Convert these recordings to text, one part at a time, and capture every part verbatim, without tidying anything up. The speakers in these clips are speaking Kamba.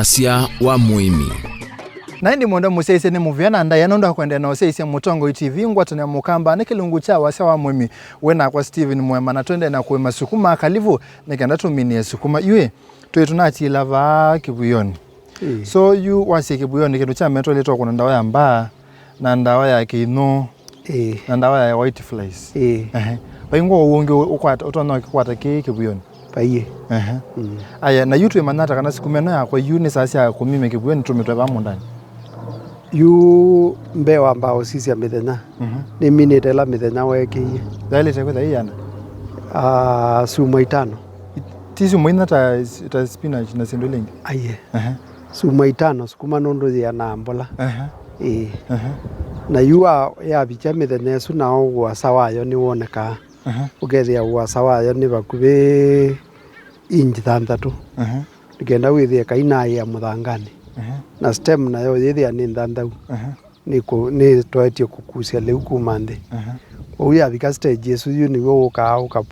Wasya wa mũĩmi. Na ĩndĩ mwendwa mũsyaĩĩsya, nĩ mũvea na ndaĩa nũndũ wa kũendeea na ũsyaĩĩsya Mũtongoi T V, ngwatanĩo ya Mũkamba, nĩ kĩlungu kya wasya wa mũĩmi. Wĩ nakwa Steven Mwema, na tũendee na kũĩma sukuma. Kalivu, nĩ kenda tũminĩe sukuma. Yu ĩ, twĩ tũnatiĩla vaa kĩvuĩonĩ. Ĩĩ. So, yu wasya kĩvuĩonĩ, kĩndũ kya mbee twaĩlĩte kũna ndawa ya mbaa na ndawa ya kĩinyũ. Ĩĩ. Na ndawa ya white flies. Ĩĩ. Ehe. Vai ngoo ũngĩ ũkwata, ũtonya ũkĩkwata kĩ kĩvuĩonĩ? Vaiĩ. Ehe. Mm. Aya, na yu twĩmanya ata kana sukuma ĩno yakwa yu nĩ saa sya kũmimya kĩvuĩonĩ tũmĩtwe vaa mũũndanĩ? Yu mbee wambaa ũsisya mĩthenya. Mhm. Nĩminĩte ĩla mĩthenya weekĩie. Yaĩlĩte kwĩtha ĩana? Ah, sumwa itano. Ti sumwa inya ta, ta spinach na syĩndũ ila ingĩ? Aiye. Ehe. Sumwa itano, sukuma nũndũ yĩanaa mbola. Ehe. Ĩĩ. Ehe. Na yu wa, yavikya mĩthenya ĩsu, na ũasa wayo nĩwonekaa. Ehe. Ũkethĩa ũasa wayo nĩ vakuvĩ inji thanthatũ. Ehe. Nĩ kenda wĩthĩe kainaĩa mũthanganĩ. Ehe. Na stem nayo yĩthĩa nĩ nthanthau. Ehe. Nĩkũ-, nĩtwaĩtye kũkusya lĩu kuma nthĩ. Ehe. Kwoou yavika stage ĩsu, yu nĩw'o ũkaa ũka-,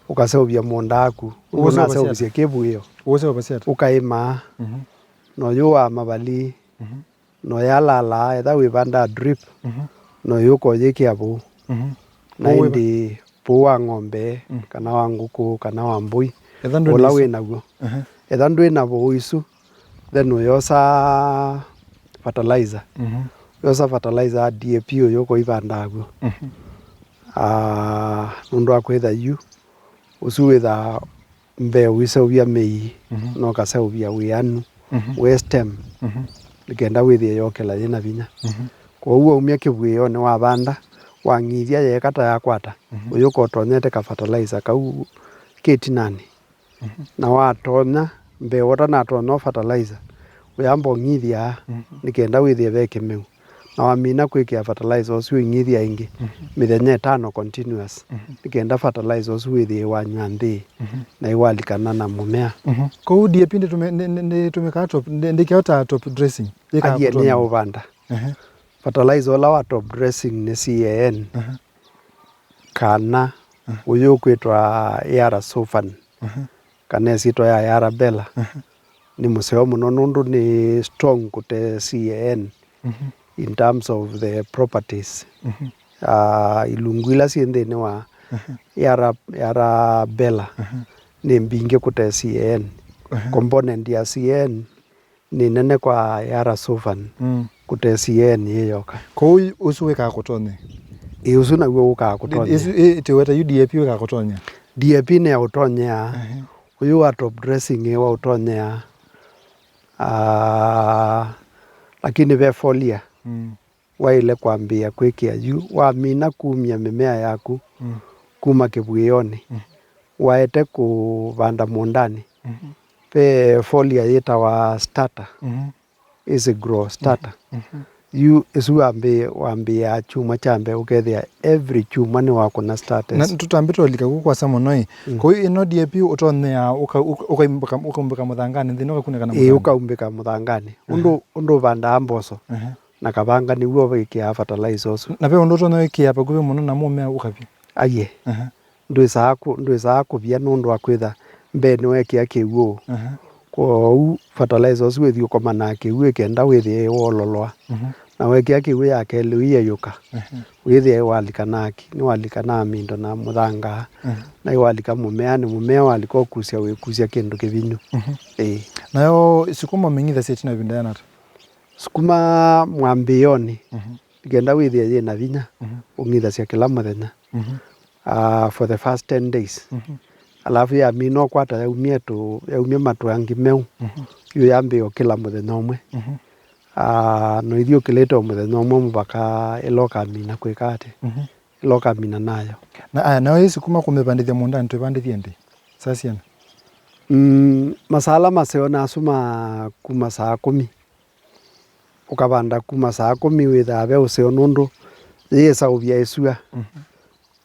ũkaseũvya mũũnda waku. Ũndũ ũseũvasya ata? Ũnaseũvisye kĩvuĩo. Ũseũvasya ata? Ũkaĩmaa. Mhm. Na ũyũaa mavalii. Mhm. Na ũyalalaa, etha wĩvandaa drip. Mhm. Na ũyũka ũyĩkĩa vũũ. Mhm. Na ĩndĩ vũũ wa ng'ombe, mm, kana wa ngũkũ, kana wa mbũi, etha ndwĩ na ũla isu, wĩ naw'o. Ehe. Etha ndwĩ na vũũ isu, then ũyosa fertilizer. Mhm. Ũyosa fertilizer ya D A P ũyũka ũivandaa w'o. Mhm. Ah, nũndũ wa kwĩtha yu, ũsu wĩthaa mbee ũiseũvya mĩi, mhm, na ũkaseũvya wĩanu, mhm, wĩ stem, mhm, nĩ kenda wĩthĩe yokela yĩna vinya. Mhm. Kwoou waumya kĩvuĩonĩ wavanda, wang'ithya yeeka ta yakwata, mhm, ũyũka ũtonyete ka fertilizer kau kĩtinanĩ. Mhm. Na watonya, mbee ũtanatonya ũ fertilizer, ũyamba ũng'ithya, mhm, nĩ kenda wĩthĩe ve kĩmeu. Na wamina kwĩkĩa fertilizer ũsu ũing'ithya ĩngĩ, mhm, mĩthenya ĩtano continuous, mhm, nĩ kenda fertilizer ũsu wĩthĩe wanyw'a nthĩ, mhm, na ĩwalikana na mũmea. Mhm. Kwoou D A P ndĩtũmĩ-, ndĩ-, ndĩ-, ndĩtũmĩkaa top, ndĩ-, ndĩkĩawa ta top dressing? Yĩkaa aiye, nĩ ya kũtonya ũvanda. Ehe. Fertilizer ũla wa top dressing nĩ C A N, ehe, kana, ehe, ũyũ ũkwĩtwa Yara Sulfan. Ehe. Kana ĩsyĩtwa ya Arabella, mhm, nĩ mũseo mũno nũndũ nĩ strong kũte C A N, mhm, in terms of the properties. Mhm. Ah, ilungu ila syĩ nthĩnĩ wa, mhm, Ara-, Arabella, mhm, nĩ mbingĩ kũte C A N. Mhm. Component ya C A N nĩ nene kwa Yara Sulfan, mm, kũte C A N yĩ yoka. Kwoou ũsu wĩkaa kũtonya? Ĩ, ũsu naw'o ũkaa kũtonya. Ĩ, ĩsu, ĩ, ĩtĩweta yu D A P wĩkaa kũtonya? D A P nĩ ya ũtonyea. Ehe. Ũyũ wa top dressing ĩ wa ũtonyea. Ah, lakini ve foliar. Mm. Waĩle kwambĩĩa kwĩkĩa yu, wamina kumya mĩmea yaku, mm, kuma kĩvuĩonĩ, mm, waete kũvanda mũũndanĩ, mm-hmm, ve foliar yĩtawa starter, mm-hmm, easy grow starter. Mm-hmm. Yu ĩsu wambĩ-, wambĩĩaa kyumwa kya mbee, ũkethĩa every kyumwa nĩwakũna starters. Na tũtambĩte ũlika kũu kwasa mũno ĩ. Mm. Kwoou ĩno D A P ũtonyeaa ũka-, ũka-, ũkaimbĩka, ũkaumbĩka mũthanganĩ nthĩnĩ ũkakunĩka na, ĩĩ, mũthanga? Ũkaumbĩka mũthanganĩ. Ũndũ, aha, ũndũ ũvandaa mboso. Aha. Na kavanga nĩw'o wĩkĩaa fertilizer ũsu. Na ve ũndũ ũtonya wĩkĩa vakuvĩ mũno na mũmea ũkavya? Aiye. Aha. Ndwĩsaa kũ-, ndwĩsaa kũvya nũndũ wa kwĩtha mbee nĩwekĩa kĩw'ũ. Aha. Kwoou fertilizer ũsu wĩthi ũkomanaa kĩw'ũ ĩkenda wĩthĩe wololoa. Mhm. Na wekĩa kĩw'ũ ya kelĩ ũiyeyũka. Aha. Wĩthĩa ĩwalikanaa ki-, nĩwalikanaa mindo na mũthanga. Aha. Na ĩwalika mũmeanĩ, mũmea walika ũkusya wĩkusya kĩndũ kĩvinyu. Mhm. Ĩĩ. Nayo sukuma ũmĩng'ithasya ĩtina ĩvinda yana ata? Sukuma mwambĩĩonĩ, mhm, nĩkenda wĩthĩe yĩna vinya, mhm, ũng'ithasya kĩla mũthenya. Mhm. Ah, for the first ten days. Mhm. Alafu yamina ũkwata yaumie tũ-, yaumie matũangi meũ, mhm, yu yambĩĩa ũkĩla mũthenya ũmwe. Mhm. Ah, no ithi ũkĩlĩte o mũthenya ũmwe mũvaka ĩla ũkamina kwĩka atĩ? Mhm. Ĩla ũkamina nayo. Na aya, nayo ĩsu kuma kũmĩvandĩthya mũũndanĩ twĩvandĩthye nthĩ? Saa siana? Mm, masaa ala maseo nasu ma kuma saa kũmi. Ũkavanda kuma saa kũmi wĩthaa ve ũseo nũndũ yĩĩsa ũvya ĩsua, mhm,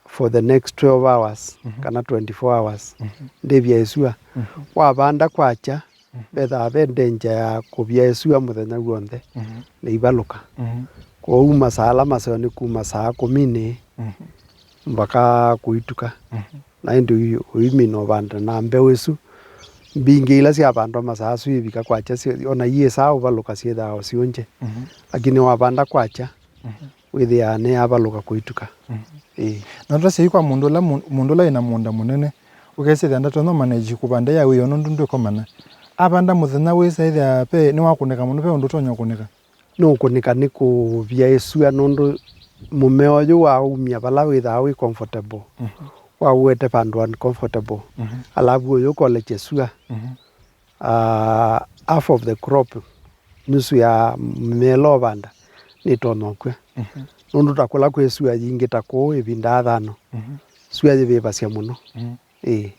for the next twelve hours, mhm, kana twenty-four hours, mhm, ndĩvya ĩsua. Mhm. Wavanda kwakya, mhm, vethaa ve danger ya kũvya ĩsua mũthenya w'onthe, mhm, na ivalũka. Mhm. Kwoou masaa ala maseo nĩ kuma saa kũminĩ, mhm, mpaka kũituka. Mhm. Na ĩndĩ ũi-, ũimina ũvanda na mbeũ ĩsu, mbingĩ ila syavandwa masaa asu ivika kwakya, syo- ona iĩsaa ũvalũka syĩthaa o syũngye. Mhm. Lakini wavanda kwakya, Mhm. wĩthĩaa nĩyavalũka kũituka. Mhm. Ĩĩ. Na twasya yu kwa mũndũ ũla mu- mũndũ ũla wĩna mũũnda mũnene, ũkesĩthĩa ndatonya manage kũvanda ya wĩoo nũndũ ndwĩkomana. Avanda mũthenya wĩsa ĩthĩa ve nĩwakũnĩka mũno, ve ũndũ ũtonya kũnĩka. Nũkũnĩka nĩ kũvya ĩsua nũndũ mũmea ũyũ waumya vala wĩthaa wĩ comfortable, Mhm. wauete vandũ uncomfortable. Mhm. Alavu ũyũ ũkolekye sua. Mhm. Ah, half of the crop, nusu ya mĩmea ĩla ũvanda, nĩtonya ũkw'a. Mhm. Nũndũ ta kũla kwĩ sua yingĩ ta kũũ ĩvinda ya thano, Mhm. sua yĩvĩvasya mũno. Mhm. Ĩĩ.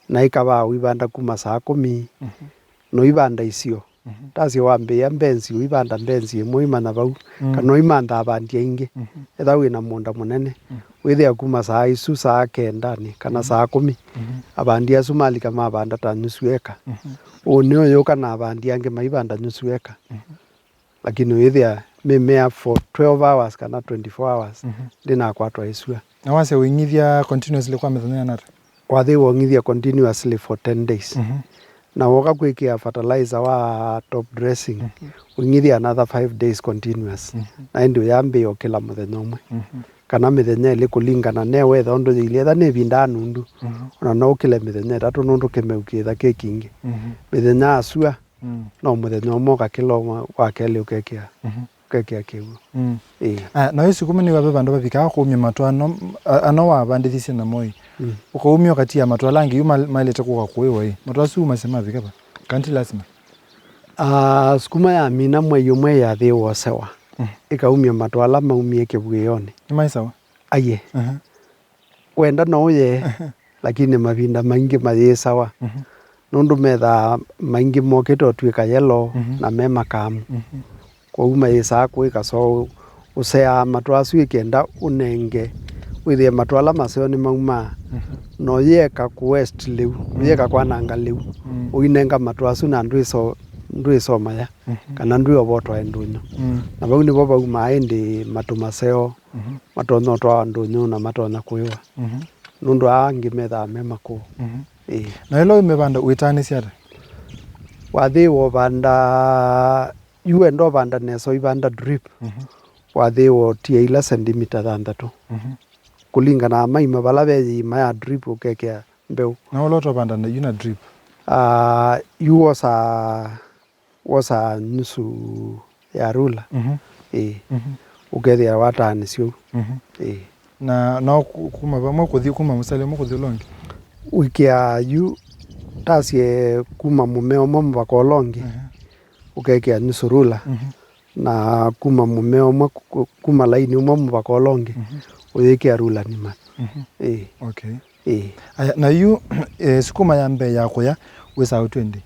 Na ĩkavaa ũivanda kuma saa kũmi, Mhm. no ivanda isio. Mhm. Tasye wambĩĩa mbenzi, ũivanda mbenzi ĩmwe ũimanya vau, Mm. kana ũimantha avandi aingĩ. Mhm. Etha wĩna mũũnda mũnene, Mm. wĩthĩa kuma saa isu, saa kendanĩ, kana Mm. saa kũmi, Mhm. avandi asu malika mavanda ta nusu eka. Mhm. Ũnĩ ũyũka na avandi angĩ maivanda nusu eka. Mhm. Lakini wĩthĩa mĩmea for twelve hours kana twenty-four hours Mhm. ndĩnakwatwa ĩsua. Na wasya ũing'ithya continuously kwa mĩthenya yanata? Wathĩwa ũng'ithya continuously for ten days. Mhm. Na woka kwĩkĩa fertilizer wa top dressing, Mhm. ũing'ithya another five days continuous. Mhm. Na ĩndĩ ũyambĩĩa ũkĩla mũthenya ũmwe. Mhm. Kana mĩthenya ĩlĩ kũlingana ne weather ũndũ yĩilyĩ. Etha nĩ ĩvinda nundu, Mhm. ona no ũkĩle mĩthenya ĩtatũ nũndũ kĩmeu kĩtha kĩ kingĩ. Mhm. Mĩthenya ya sua, Mm. no mũthenya ũmwe ũkakĩla ũmwe, wa kelĩ ũkekĩa, Mhm. ũkekĩa kĩw'ũ. Mm. Ĩĩ. Ah, na wĩ sukuma nĩw'a ve vandũ vavikaa kũumya matũ ano, a- ano wavandĩthisye namo ĩ. Mm. Ũkaumya ũkatia matũ ala angĩ yu mal- maĩlĩte kũka kũĩwa ĩ. Matũ asu umasya mavika va? Kana ti lasima? Ah, sukuma yamina mwei ũmwe yathĩwa ũsewa. Mm. Ĩkaumya matũ ala maumie kĩvuĩonĩ. Nĩmaĩsawa? Aiee. Aha. Wenda no ũye, lakini mavinda maingĩ mayĩsawa. Mhm. Nũndũ methaa maingĩ mokĩte ũtw'ĩka yellow Mhm. na me makamu. Mhm. Kwoou mayĩsaa kũĩka so ũseaa matũ asu ĩkenda ũnenge, wĩthĩe matũ ala maseo nĩmaumaa. Mhm. Na ũyĩeka kũ waste lĩu, ũyĩeka kwananga lĩu, Mm. ũinenga matũ asu na ndwĩso- ndwĩsomaya, Mhm. kana ndwĩovotwa ndũnyũ. Mm. Na vau nĩvo vaumaa ĩndĩ matũ maseo Mhm. matonya ũtwawa ndũnyũ na matonya kũĩwa. Mhm. Nũndũ aa angĩ methaa me makũũ. Mhm. Ĩĩ. Na ĩla ũimĩvanda wĩtanĩsya ata? Wathĩĩwa ũvanda, yu wenda ũvanda nesa ũivanda drip. Mhm. Wathĩĩwa ũtia ila sentimita thanthatũ. Mhm. Kũlingana na maima vala ve yĩima ya drip ũkekĩa mbeũ. Na ũla ũtovanda na yu na drip? Ah, yu wosaa wosaa nusu ya rula. Mhm. Ĩĩ. Mhm. Ũkethĩa wataanĩsya ũu. Mhm. Ĩĩ. Na no ku- kuma vamwe kũthi kuma mũsali ũmwe kũthi ũla ũngĩ? Wĩkĩa yu tasye kuma mũmea ũmwe mũvaka ũla ũngĩ, Mhm. ũkekĩa nusu rula. Mhm. Na kuma mũmea ũmwe ku- ku- kuma laini ũmwe mũvaka ũla ũngĩ, Mhm. ũyĩkĩa rula nima. Mhm. Ĩĩ. Okay. Ĩĩ. Aya, na yu eh, sukuma ya mbee ya kũya wĩsaa ũtw'e ndĩ?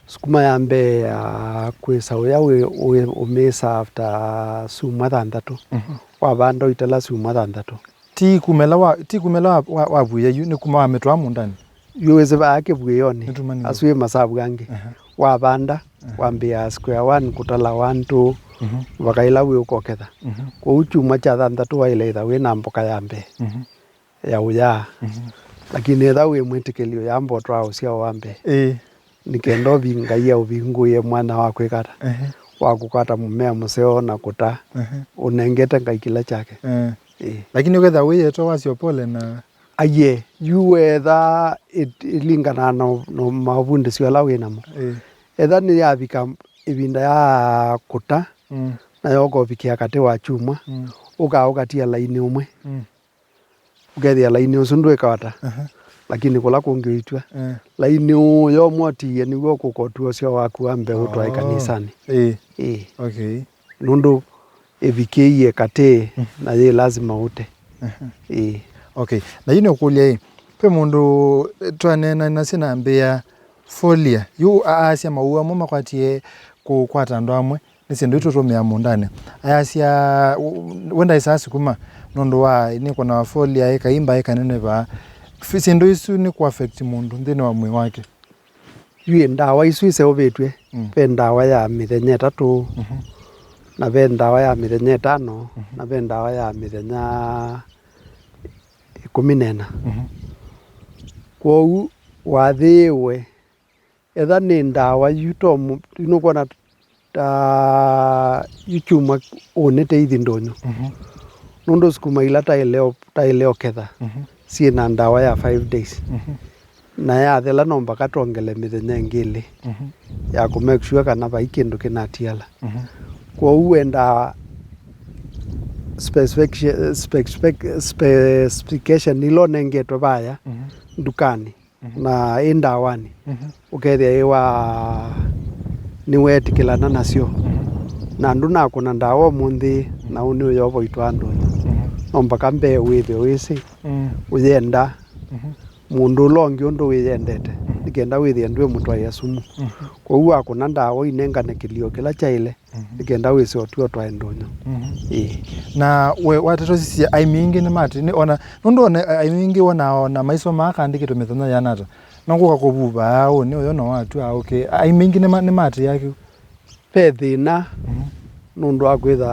Sukuma ya mbee ya kwĩsa ũya wĩ- wĩ- ũmĩsa after sumwa thanthatũ. Mhm. Wavanda ũitala sumwa thanthatũ. Ti kumela wa ti kumela wa, wa, wavuĩa yu, nĩ kuma wamĩtwaa mũũndanĩ? Yu wĩsĩ vaa kĩvuĩonĩ. Nĩtumanĩe. Asu ĩ masavu angĩ. Aha. Wavanda, Aha. wambĩaa square one kũtala one, two, Mhm. vaka ĩla wĩ ũkoketha. Mhm. Kwoou kyumwa kya thanthatũ waĩle ĩtha wĩ na mboka ya mbee. Mhm. ya ũyaa. Mhm. Lakini etha wĩ mwĩtĩkĩli ũyamba ũtwaa ũsyao wa mbee, Ĩĩ. nĩ kenda ũvingaia ũvingũĩe mwanya wa kwĩka ata? Ehe. Wa kũkwata mũmea mũseo na kũta, Ehe. ũnengete Ngai kĩla kyake. Eh. Ĩĩ. Lakini ũketha wĩyĩtwe wasyo pole na Aiee, yu wetha ĩt- ĩlingana na, na mavundĩsyo ala wĩ namo. Ĩĩ. Etha nĩyavika ĩvinda ya kũta, Mm. na yoka ũvikĩa katĩ wa kyumwa, Mm. ũkaa ũkatia laini ũmwe. Mm. Ũkethĩa laini ũsu ndwĩka ata, Aha. lakini kũla kũngĩ ũitw'a. Eh. Laini ũũ yomwa ũtiie nĩw'o ũkũka ũtw'a ũseo waku wa mbee ũtwae Oh. kanisanĩ. Ĩĩ. Ĩĩ. Okay. Nũndũ ĩvikĩie katĩ Mhm. na yĩ lazima ũte. Aha. Ĩĩ. Okay. Na yu nĩũkũlya ĩ, kwĩ mũndũ eh, twaneenanasye na ambĩa foliar. Yu a- aasya mawau amwe makwatie kũkwata andũ amwe. Nĩ syĩndũ itũtũmĩaa mũũndanĩ. Ayasya, "We ndaĩsaa sukuma nũndũ wa nĩkũnawa foliar ĩkaimba ĩkaneneva." Fi- syĩndũ isu nĩ kũ affect mũndũ nthĩnĩ wa mwĩĩ wake. Yu ĩ ndawa isu iseũvĩtw'e, Mm. ve ndawa ya mĩthenya ĩtatũ, Mhm. na ve ndawa ya mĩthenya ĩtano, Mhm. na ve ndawa ya mĩthenya ĩkũmi na ĩna. Mhm. Kwoou wathĩĩwe Etha nĩ ndawa yu to mu-, yu nũkwona ta yu kyumwa ũnĩte ithi ndũnyũ. Mhm. Nũndũ sukuma ila taĩle o-, taĩle ũketha, mhm, syĩ na ndawa ya five days. Mhm. Na yathela no mpaka twongele mĩthenya ĩngĩ ĩlĩ, mhm, ya kũ make sure kana vai kĩndũ kĩnatiala. Mhm. Kwoou wendaa specific-, specific-, specification ila ũnengetwe vaya, mhm, ndukanĩ, mhm, na ĩ ndawanĩ, mhm, ũkethĩa ĩ wa nĩweetĩkĩlana nasyo. Mhm. Na ndũnakũna ndawa ũmũnthĩ, na ũnĩ ũyovoitwa andũnĩ. Mhm. No mpaka mbee wĩthĩe wĩsĩ, mm, ũyenda, mhm, mũndũ ũla ũngĩ ũndũ wĩyendete, mhm, nĩ kenda wĩthĩe ndwĩmũtwaĩa sumu. Mhm. Kwoou wakũna ndawa ũinengane kĩlio kĩla kyaĩle, mhm, nĩ kenda wĩsĩ ũtw'e ũtwae ndũnyũ. Mhm. Ĩĩ. Na we wateta ũsisya aĩmi aingĩ nĩ mati, nĩ ona, nũndũ ona aĩmi aingĩ wonaa ona maiso maa kaandĩkĩtwe mĩthenya yĩana ata. No kũka kũvuva ũnĩ ũyo no watw'a, okay. Aĩmi aingĩ nĩ ma-, nĩ matĩĩa kĩu. Ve thĩna, mhm, nũndũ wa kwĩtha,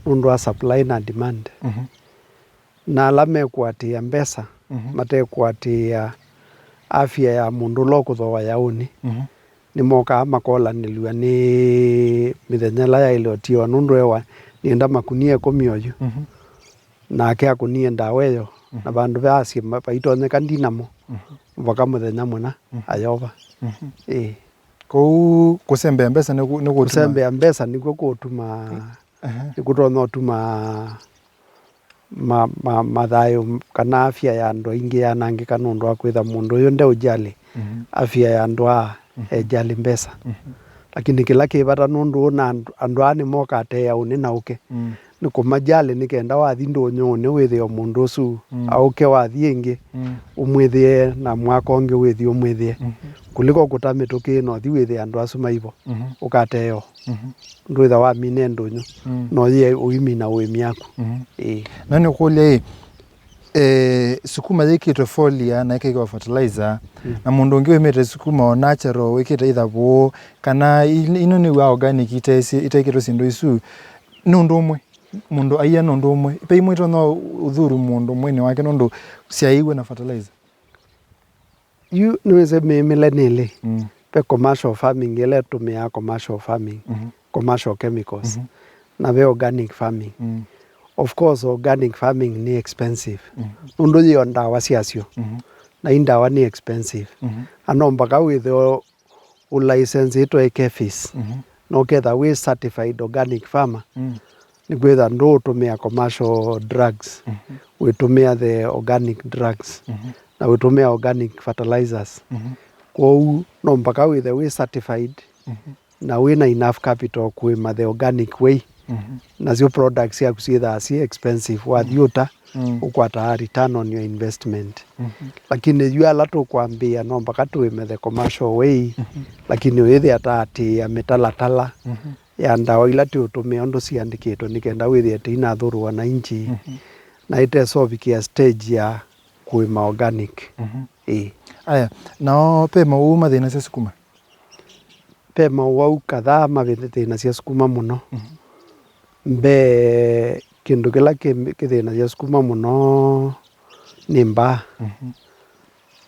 nũndũ wa supply na demand. Mhm. Na ala mekũatĩĩa mbesa, mhm, matekũatĩĩa afya ya mũndũ ũla ũkũthooa yaũnĩ, mhm, nĩmokaa makolanĩlw'a nĩ mĩthenya ĩla yaĩle ũtiwa, nũndũ ewa nĩenda makunia ĩkũmi oyu, mhm, nake akũnie ndawa ĩyo, mhm, na vandũ ve asye ma-, vaitonyeka ndinamo, mhm, mũvaka mũthenya mũna, mhm, ayova. Mhm. Ĩĩ. Kwoou kũsembea mbesa nĩku-, nĩkũtuma- Kũsembea mbesa nĩkw'o kũtuma, ehe, nĩkũtonya ũtuma ma-, ma-, mathayũ kana afya ya andũ aingĩ yanangĩka nũndũ wa kwĩtha mũndũ ũyũ ndeũjali, mhm, afya ya andũ aa, mhm, ejali mbesa. Mhm. Lakini kĩla kĩ vata nũndũ ũna andũ, andũ aa nĩmokateea ũnĩ na ũke. Mm. Nĩ kũmajali nĩ kenda wathi ndũnyũũnĩ wĩthĩe o mũndũ ũsu, mm, aũke wathi ĩngĩ, mm, ũmwĩthĩe na mwaka ũngĩ wĩthi ũmwĩthĩe. Mhm. Kũliko kũta mĩtũkĩ na ũthi wĩthĩe andũ asu maivo, mhm, ũkateea o. Mhm. Ndwĩtha wamine ndũnyũ, mm, no yĩe ũimina ũĩmi yaku. Mhm. Ĩĩ. Na nĩkũlya ĩ, eh, sukuma yĩkĩtwe foliar na ĩkĩkĩwa fertilizer, mm, na mũndũ ũngĩ wĩmĩte sukuma o natural wĩkĩte either vũũ, kana i-, ino nĩ wa organic ite-, ite-, itekĩtwe syĩndũ isu, nĩ ũndũ ũmwe, mũndũ aia nĩ ũndũ ũmwe. Ve imwe itonya ũthuru mũndũ mwene wake nũndũ syaĩiwe na fertilizer. Yu nĩwĩsĩ mĩmĩle nĩlĩ. Mm. Ve commercial farming ĩla ĩtũmĩaa commercial farming, mhm, commercial chemicals, mhm, na ve organic farming. Mm. Of course, organic farming nĩ expensive. Mm. Nũndũ yĩo ndawa syasyo. Mhm. Na i ndawa nĩ expensive. Mhm. Ano mpaka wĩthĩe ũ-, ũlicense ĩtwe KEPHIS. Mhm. Na ũketha wĩ certified organic farmer. Mm. Nĩkwĩtha ndũũtũmĩa commercial drugs, mhm, wĩtũmĩa the organic drugs, mhm, na wĩtũmĩa organic fertilizers. Mhm. Kwoou no mpaka wĩthe wĩ certified, mhm, na wĩ na enough capital kũĩma the organic way. Mhm. Nasyo products syaku syĩthaa syĩ expensive, wathi, mhm, ũta, mm, ũkwataa return on your investment. Mhm. Lakini yu ala tũkwambĩĩa no mpaka tũĩme the commercial way, mhm, lakini ũyĩthĩa taatĩĩa mĩtalatala, mhm, ya ndawa ila tũũtũmĩa ũndũ siandĩkĩtwe nĩ kenda wĩthĩe tĩinathũrũa na inji, mhm, na ĩtesovikĩa stage ya kũĩma organic. Mhm. Ĩĩ. Aya, nao ve maũwau mathĩnasya sukuma? Ve maũwau kadhaa mathĩnasya sukuma mũno. Mhm. Mbee, kĩndũ kĩla kĩ-, kĩthĩnasya sukuma mũno nĩ mbaa. Mhm.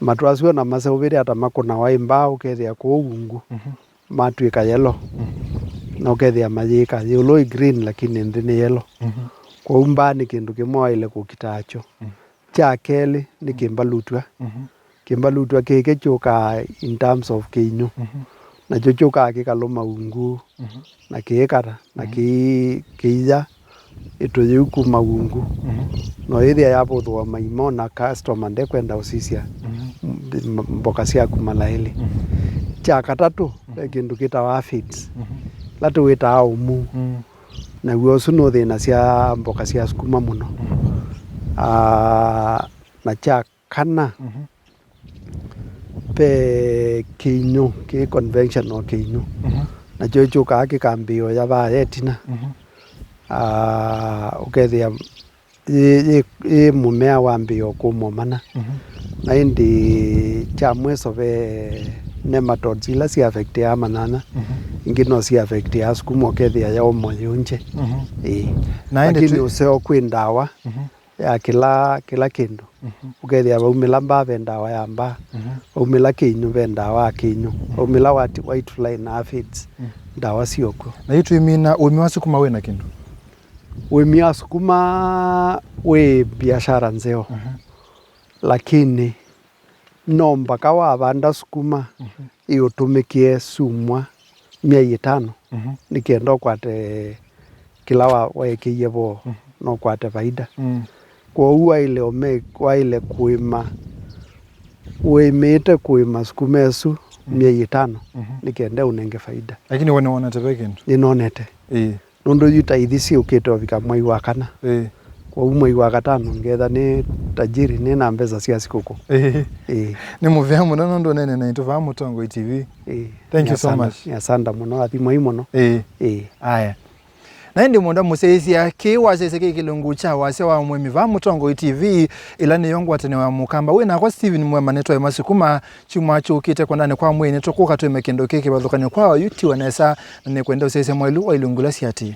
Matũ asu ona maseũvĩte ata makũnawa ĩ mbaa, ũkethĩa kũũ ungu, mhm, matw'ĩka yellow, mhm, na ũkethĩa mayĩka ĩũlũ ĩ green lakini nthĩ nĩ yellow. Mhm. Kwoou mbaa nĩ kĩndũ kĩmwe waĩle kũkitaa kyo. Mhm. Kya kelĩ nĩ kĩmbalutw'a. Mhm. Kĩmbalutw'a kĩkĩ kyũkaa in terms of kĩinyũ. Mhm. Nakyo kyũkaa kĩkalũma ungu, mhm, na kĩĩkata, na, mhm, kĩi-, kĩiya ĩtũ yĩu kuma ungu. Mhm. No yĩthĩa yavũthũa maimo na customer ndekwenda ũsisya, mhm, m-, m-, mboka syaku mala elĩ. Mhm. Kya katatũ, mhm, ve kĩndũ kĩtawa aphids. Mhm. Ĩla tũwĩtaa ũmu. Mm. Naw'o ũsu nũthĩnasya mboka sya sukuma mũno. Mhm. Ah, na kya kana, mhm, ve kĩinyũ, kĩ conventional kĩinyũ. Mhm. Nakyo kyũkaa kĩkambĩĩa ũya vaa yetina. Mhm. Ah, ũkethĩa yĩ, yĩ, yĩ mũmea wambĩĩa kũmwa mana. Mhm. Na ĩndĩ kya mwĩso ve nematodes ila si affectĩaa manyanya, mhm, ingĩ no si affectĩaa sukuma ũkethĩa yaũmwa yũngye. Mhm. Ĩĩ. Na ĩndĩ lakini twi- ũseo kwĩ ndawa, mhm, ya kĩla, kĩla kĩndũ. Mhm. Ũkethĩa vaumĩla mbaa ve ndawa ya mbaa, mhm, vaumĩla kĩinyũ ve ndawa ya kĩinyũ, mhm, vaumĩla wa ti-, white fly na aphids, mhm, ndawa syĩkw'o. Na yu twĩmina ũĩmi wa sukuma wĩ na kĩndũ? Ũĩmi wa sukuma wĩ biashara nzeo, mhm, lakini no mpaka wavanda sukuma, mhm, ĩũtũmĩkĩe sumwa myei ĩtano, mhm, nĩ kenda ũkwate kĩla wa-, weekĩie vo, mhm, no ũkwate vaida. Mm. Kwoou waĩle ũme-, waĩle kũĩma, wĩmĩĩte kũĩma sukuma ĩsu, mm, myei ĩtano, mhm, nĩ kenda ũnenge vaida. Lakini we nĩwonete ve kĩndũ? Nĩnonete. Ĩĩ. Nũndũ yu ta ithi syũkĩte ũvika mwei wa kana. Ĩĩ. Kwoou mwei wa katano ngetha nĩ tajiri, nĩ na mbesa sya sikũkũ. Ĩĩ. Ĩĩ. Nĩ mũvea mũno nũndũ ũnene naitũ vaa Mũtongoi T V. Ĩĩ. Thank you so much. Nĩ asanda mũno, athimwai mũno. Ĩĩ. Ĩĩ. Aya. Na ĩndĩ mũndũ mũsyaĩĩsya kĩĩ wasyaĩĩsya kĩ kĩlungu kya wasya wa mũĩmi vaa Mũtongoi T V, ĩla nĩyo ngwatanĩo ya Mũkamba. Wĩ nakwa Steven Mwema, nĩtwaĩ masukuma. Kyumwa kyũkĩte kwandanĩ kwa mwĩĩ nĩtũkũka twĩme kĩndũ kĩ kĩvathũkany'o kwa oyu tiwe nesa, na nĩkwenda ũsyaĩĩsya mwaĩlu wa ilungu ila syatiĩ.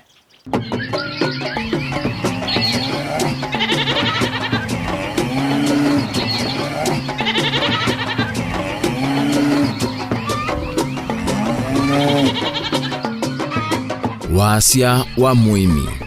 Wasya wa mũĩmi.